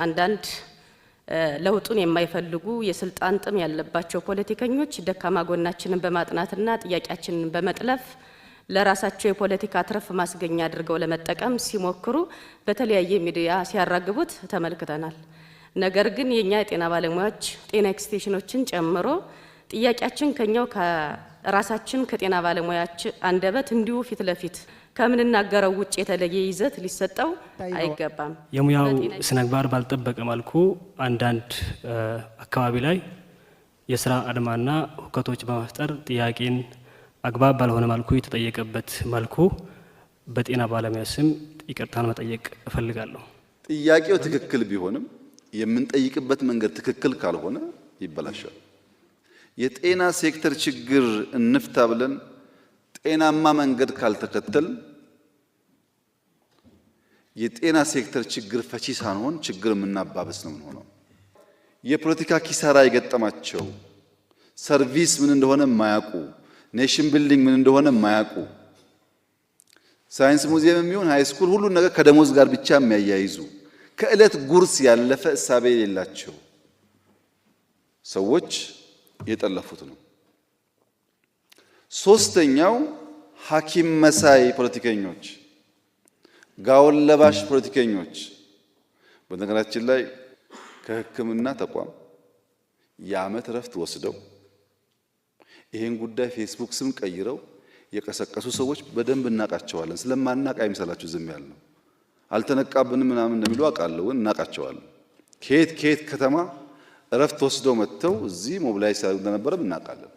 አንዳንድ ለውጡን የማይፈልጉ የስልጣን ጥም ያለባቸው ፖለቲከኞች ደካማ ጎናችንን በማጥናትና ጥያቄያችንን በመጥለፍ ለራሳቸው የፖለቲካ ትርፍ ማስገኛ አድርገው ለመጠቀም ሲሞክሩ በተለያየ ሚዲያ ሲያራግቡት ተመልክተናል። ነገር ግን የኛ የጤና ባለሙያዎች ጤና ኤክስቴንሽኖችን ጨምሮ ጥያቄያችን ከኛው ከራሳችን ከጤና ባለሙያዎች አንደበት እንዲሁ ፊት ለፊት ከምንናገረው ውጭ የተለየ ይዘት ሊሰጠው አይገባም። የሙያው ስነምግባር ባልጠበቀ መልኩ አንዳንድ አካባቢ ላይ የስራ አድማና ሁከቶች በመፍጠር ጥያቄን አግባብ ባልሆነ መልኩ የተጠየቀበት መልኩ በጤና ባለሙያ ስም ይቅርታን መጠየቅ እፈልጋለሁ። ጥያቄው ትክክል ቢሆንም የምንጠይቅበት መንገድ ትክክል ካልሆነ ይበላሻል። የጤና ሴክተር ችግር እንፍታ ብለን ጤናማ መንገድ ካልተከተል የጤና ሴክተር ችግር ፈቺ ሳንሆን ችግር የምናባብስ ነው የምንሆነው። የፖለቲካ ኪሳራ የገጠማቸው፣ service ምን እንደሆነ የማያውቁ፣ nation building ምን እንደሆነ የማያውቁ፣ ሳይንስ ሙዚየም የሚሆን high school ሁሉን ነገር ከደሞዝ ጋር ብቻ የሚያያይዙ፣ ከዕለት ጉርስ ያለፈ እሳቤ የሌላቸው ሰዎች የጠለፉት ነው። ሶስተኛው ሐኪም መሳይ ፖለቲከኞች፣ ጋውን ለባሽ ፖለቲከኞች። በነገራችን ላይ ከሕክምና ተቋም የዓመት እረፍት ወስደው ይሄን ጉዳይ ፌስቡክ ስም ቀይረው የቀሰቀሱ ሰዎች በደንብ እናውቃቸዋለን። ስለማናውቅ አይምሰላችሁ ዝም ያልነው። አልተነቃብንም ምናምን እንደሚሉ አውቃለሁ፣ ግን እናውቃቸዋለን። ከየት ከየት ከተማ እረፍት ወስደው መጥተው እዚህ mobilize ሲያደርጉ እንደነበረም እናውቃለን።